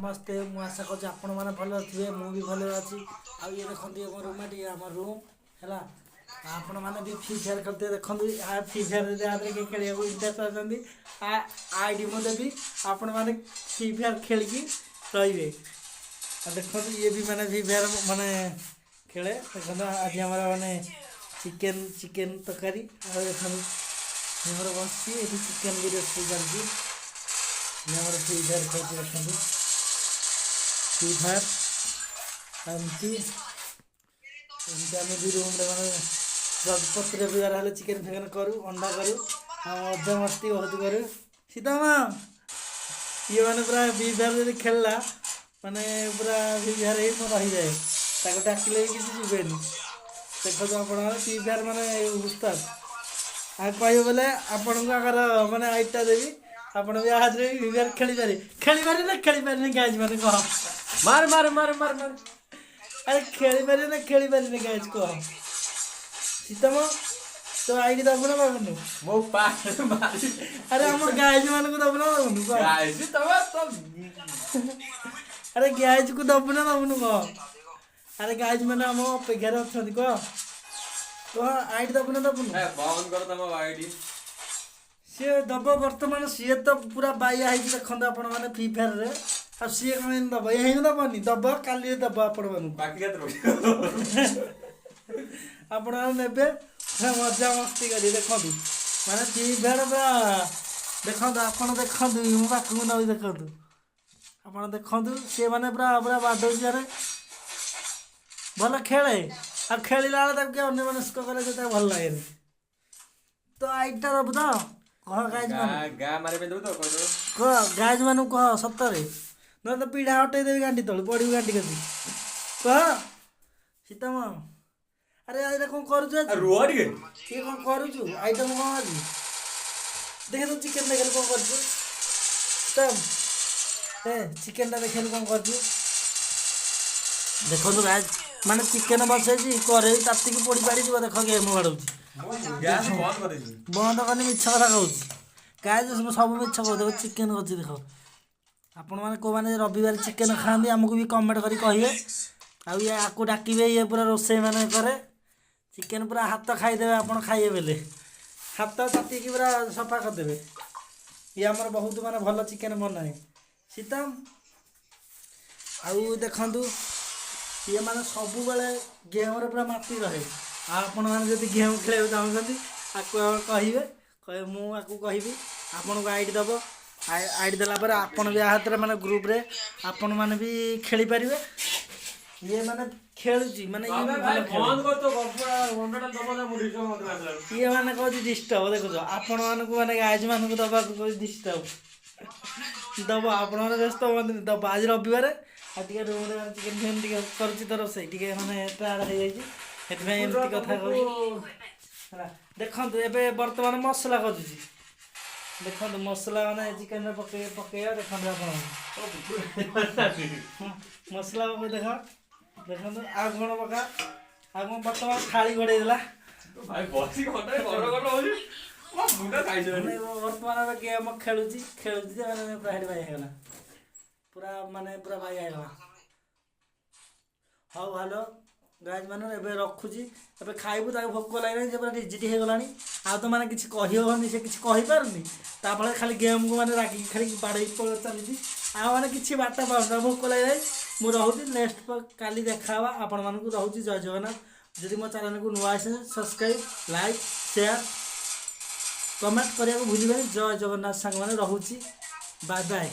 ନମସ୍ତେ। ମୁଁ ଆଶା କରୁଛି ଆପଣମାନେ ଭଲରେ ଥିବେ, ମୁଁ ବି ଭଲରେ ଅଛି। ଆଉ ଇଏ ଦେଖନ୍ତୁ, ଇଏ ମୋ ରୁମମେଟ୍, ଇଏ ଆମ ରୁମ୍ ହେଲା। ଆପଣମାନେ ବି ଫ୍ରି ଫାୟାର୍ ଖେଳୁଥିବେ। ଦେଖନ୍ତୁ, ଫ୍ରି ଫାୟାର୍ ଯଦି ଆ ଦେହରେ କିଏ ଖେଳିବାକୁ ଇଣ୍ଟରେଷ୍ଟ ଅଛନ୍ତି, ଆଇଡ଼ି ମୁଁ ଦେବି, ଆପଣମାନେ ଫ୍ରି ଫାୟାର୍ ଖେଳିକି ରହିବେ। ଆଉ ଦେଖନ୍ତୁ, ଇଏ ବି ମାନେ ଫ୍ରି ଫାୟାର୍ ମାନେ ଖେଳେ। ଦେଖନ୍ତୁ, ଆଜି ଆମର ମାନେ ଚିକେନ୍ ଚିକେନ୍ ତରକାରୀ। ଆଉ ଦେଖନ୍ତୁ, ଆମର ବସିଛି ଏଠି, ଚିକେନ୍ ବି ରୋଷେଇ ଚାଲିଛି। ଇଏ ଆମର ଫ୍ରି ଫାୟାର୍ ଖେଳୁଛି। ଦେଖନ୍ତୁ, ଫ୍ରି ଫାୟାର୍। ଏମିତି ଏମିତି ଆମେ ବି ରୁମ୍ରେ ମାନେ ପ୍ରତି ରବିବାର ହେଲେ ଚିକେନ୍ ଫିକେନ୍ କରୁ, ଅଣ୍ଡା କରୁ ଆଉ ମଜା ମସ୍ତି ବହୁତ କରୁ। ସୀତାମା, ଇଏ ମାନେ ପୁରା ଫ୍ରି ଫାୟାର୍ ଯଦି ଖେଳିଲା, ମାନେ ପୁରା ଫ୍ରି ଫାୟାର୍ ହେଇ ମୁଁ ରହିଯାଏ। ତାକୁ ଡାକିଲେ ବି କିଛି ଯିବେନି। ଦେଖନ୍ତୁ ଆପଣ, ଫ୍ରି ଫାୟାର୍ ମାନେ ଉସ୍ତାଦ। ଆଉ କହିବେ ବୋଲେ ଆପଣଙ୍କୁ ଆଗର ମାନେ ଆଇଡ଼ିଟା ଦେବି, ଆପଣ ବି ଆହାରେ ଫ୍ରି ଫାୟାର୍ ଖେଳିପାରିବେ। ଖେଳିପାରିବେ ନା ଖେଳିପାରିବେନି ଗାଇଜ୍ ମାନେ କହ? ମାର ମାର ମାର ମାର ମାର। ଆରେ, ଖେଳିପାରିବେ ନା ଖେଳିପାରିବେନି ଗାଇଜ୍ କହ? ସୀତମ, ତୋ ଆଇଡି ଦବୁ ନା ଦବୁନୁ? ମୋ ପାରେ ମାରି। ଆରେ, ଆମ ଗାଇଜ୍ ମାନଙ୍କୁ ଦବୁ ନା ଦବୁନୁ କହ? ଗାଇଛି ତମେ ତ। ଆରେ, ଗାଇଜ୍ କୁ ଦବୁ ନା ଦବୁନୁ କହ? ଆରେ, ଗାଇଜ୍ ମାନେ ଆମ ଅପେକ୍ଷାରେ ଅଛନ୍ତି, କହ କହ, ଆଇଡି ଦବୁ ନା ଦବୁନୁ? ଏ, ବନ୍ଦ କର ତମ ଆଇଡି। ସିଏ ଦବ ବର୍ତ୍ତମାନ। ସିଏ ତ ପୁରା ବାଇଆ ହେଇଛି। ଦେଖନ୍ତୁ ଆପଣମାନେ, ଫ୍ରି ଫାୟାରରେ। ଆଉ ସିଏ କଣ ଏମିତି ଦବ? ଏହିଁ ଦବନି, ଦବ କାଲି ଦବ ଆପଣମାନଙ୍କୁ। ବାକି କେତେ ରଖିବ? ଆପଣମାନେ ନେବେ, ପୁରା ମଜା ମସ୍ତି କରି। ଦେଖନ୍ତୁ, ମାନେ ଫ୍ରି ଫାୟାର ପୁରା। ଦେଖନ୍ତୁ ଆପଣ, ଦେଖନ୍ତୁ, ମୋ ପାଖକୁ ନେବି। ଦେଖନ୍ତୁ ଆପଣ, ଦେଖନ୍ତୁ, ସିଏ ମାନେ ପୁରା ପୁରା ବାଡ଼ଉଛି। ମାନେ ଭଲ ଖେଳେ, ଆଉ ଖେଳିଲା ବେଳେ ତାକୁ କିଏ ଅନ୍ୟମନସ୍କ କଲେ ସେ ତାକୁ ଭଲ ଲାଗେନି। ତ ଆଇଡ଼ିଟା ଦବୁ ତ କହ ଗାଇଜ୍ ମାନଙ୍କୁ? ଗାଁ ଗାଁ ମାରିବା ପାଇଁ ଦବୁ ତ, କହିଦବ। କହ, ଗାଇଜ୍ ମାନଙ୍କୁ କହ ସତରେ, ନହେଲେ ତ ପିଢ଼ା ହଟେଇ ଦେବି, ଗାଣ୍ଡି ତଳୁ ପଡ଼ିବୁ ଗାଣ୍ଡି କତି। କହ ସୀତମ। ଆରେ, ଏଇଟା କ'ଣ କରୁଛୁ ଆଜି? ରୁହ ଟିକେ। ଇଏ କ'ଣ କରୁଛୁ? ଆଇଟମ୍ କ'ଣ ଆଜି? ଦେଖେ ତ, ଚିକେନ୍ ଦେଖିଲୁ କ'ଣ କରୁଛୁ। ସୀତମ, ଏ ଚିକେନ୍ଟା ଦେଖିଲୁ କ'ଣ କରୁଛୁ। ଦେଖନ୍ତୁ ଗାଇଜ୍, ମାନେ ଚିକେନ୍ ବସେଇଛି, କରେଇ ତାତିକି ପୋଡ଼ି ପାଡ଼ି ଯିବ। ଦେଖ, ଗେମ୍ ବାଡ଼ଉଛି। ମୁଁ ଗ୍ୟାସ୍ ବନ୍ଦ କରିଦେଇଛି। ବନ୍ଦ କରିନି, ମିଛ କଥା କହୁଛି। ଗାଇଜ୍, ସବୁ ମିଛ କହୁଛି। ଦେଖ, ଚିକେନ୍ କରୁଛି ଦେଖ। ଆପଣମାନେ କେଉଁମାନେ ରବିବାର ଚିକେନ୍ ଖାଆନ୍ତି, ଆମକୁ ବି କମେଣ୍ଟ କରି କହିବେ। ଆଉ ଇଏ ଆକୁ ଡାକିବେ, ଇଏ ପୁରା ରୋଷେଇ ମାନେ କରେ ଚିକେନ୍। ପୁରା ହାତ ଖାଇଦେବେ ଆପଣ ଖାଇବେ ବେଲେ, ହାତ ଚାଟିକି ପୁରା ସଫା କରିଦେବେ। ଇଏ ଆମର ବହୁତ ମାନେ ଭଲ ଚିକେନ୍ ବନାଏ ସୀତମ। ଆଉ ଦେଖନ୍ତୁ, ଇଏ ମାନେ ସବୁବେଳେ ଗେମ୍ରେ ପୁରା ମାତି ରହେ। ଆଉ ଆପଣମାନେ ଯଦି ଗେମ୍ ଖେଳିବାକୁ ଚାହୁଁଛନ୍ତି, ଆକୁ କହିବେ କହିବେ, ମୁଁ ଆକୁ କହିବି, ଆପଣଙ୍କୁ ଆଇଡ଼ି ଦେବ। ଆଇଡ଼ି ଦେଲା ପରେ ଆପଣ ବି ଆ ହାତରେ ମାନେ ଗ୍ରୁପ୍ରେ ଆପଣମାନେ ବି ଖେଳିପାରିବେ। ଇଏ ମାନେ ଖେଳୁଛି, ମାନେ ଇଏ ବି ତମେ ଭଲ ଭାଇ ଖେଳେ। ବନ୍ଦ କର ତ ଗପ ଘଣ୍ଟାଟା ଦବ ନା, ମୁଁ ଡିଷ୍ଟର୍ବ ମତେ ଆସିଲା। ଇଏ ମାନେ କହୁଛି ଡିଷ୍ଟର୍ବ। ଦେଖୁଛ, ଆପଣମାନଙ୍କୁ ମାନେ ଗାଇଜ୍ ମାନଙ୍କୁ ଦେବାକୁ କହୁଛି ଡିଷ୍ଟର୍ବ। ଦବ, ଆପଣମାନେ ବ୍ୟସ୍ତ ହୁଅନ୍ତୁନି, ଦବ। ଆଜି ରବିବାର, ଆଉ ଟିକେ ରୁମ୍ରେ ମାନେ ଚିକେନ୍ ଫିକେନ୍ ଟିକେ କରୁଛି ତ ରୋଷେଇ, ଟିକେ ମାନେ ଟାୟାର୍ଡ ହେଇଯାଇଛି, ସେଥିପାଇଁ ଏମିତି କଥା କହୁଛି ହେଲା। ଦେଖନ୍ତୁ, ଏବେ ବର୍ତ୍ତମାନ ମସଲା ଖୋଜୁଛି। ଦେଖନ୍ତୁ, ମସଲା ମାନେ ଚିକେନରେ ପକେଇ ପକେଇବା। ଦେଖନ୍ତୁ ଆପଣ, ମସଲା ପକେଇ ଦେଖ। ଦେଖନ୍ତୁ, ଆଉ କ'ଣ ପକା? ଆଉ କ'ଣ? ବର୍ତ୍ତମାନ ଥାଳି ଘୋଡ଼େଇ ଦେଲା। ଭାଇ, ବସି ଘଣ୍ଟାଏ ଗର ଗର ହଉଛି, ମୋ ମୁଣ୍ଡ ଖାଇସାରିଲାଣି। ମାନେ ବର୍ତ୍ତମାନ ଏବେ ଗେମ୍ ଖେଳୁଛି ଖେଳୁଛି ଯେ ମାନେ ପୁରା ହେଠି ବାଇ ହେଇଗଲା, ପୁରା ମାନେ ପୁରା ବାଇ ହେଇଗଲା। ହଉ, ହ୍ୟାଲୋ ଗାଇଜ୍ ମାନେ, ଏବେ ରଖୁଛି। ଏବେ ଖାଇବୁ, ତାକୁ ଭୋକ ଲାଗିଲାଣି, ସେ ପୁରା ରିଜିଟ୍ ହେଇଗଲାଣି। ଆଉ ତ ମାନେ କିଛି କହିହେବନି, ସେ କିଛି କହିପାରୁନି। ତା ଫଳରେ ଖାଲି ଗେମ୍କୁ ମାନେ ରାଗିକି ଖାଲି ବାଡ଼େଇ ଚାଲିଛି। ଆଉ ମାନେ କିଛି ବାଟ ପାଉନି, ତାକୁ ଭୋକ ଲାଗିଲାଣି। ମୁଁ ରହୁଛି, ନେକ୍ସଟ କାଲି ଦେଖା ହେବା ଆପଣମାନଙ୍କୁ। ରହୁଛି, ଜୟ ଜଗନ୍ନାଥ। ଯଦି ମୋ ଚ୍ୟାନେଲକୁ ନୂଆ ଆସିଛନ୍ତି, ସବସ୍କ୍ରାଇବ୍, ଲାଇକ୍, ସେୟାର, କମେଣ୍ଟ କରିବାକୁ ଭୁଲିବେନି। ଜୟ ଜଗନ୍ନାଥ ସାଙ୍ଗମାନେ, ରହୁଛି, ବାଏ ବାଏ।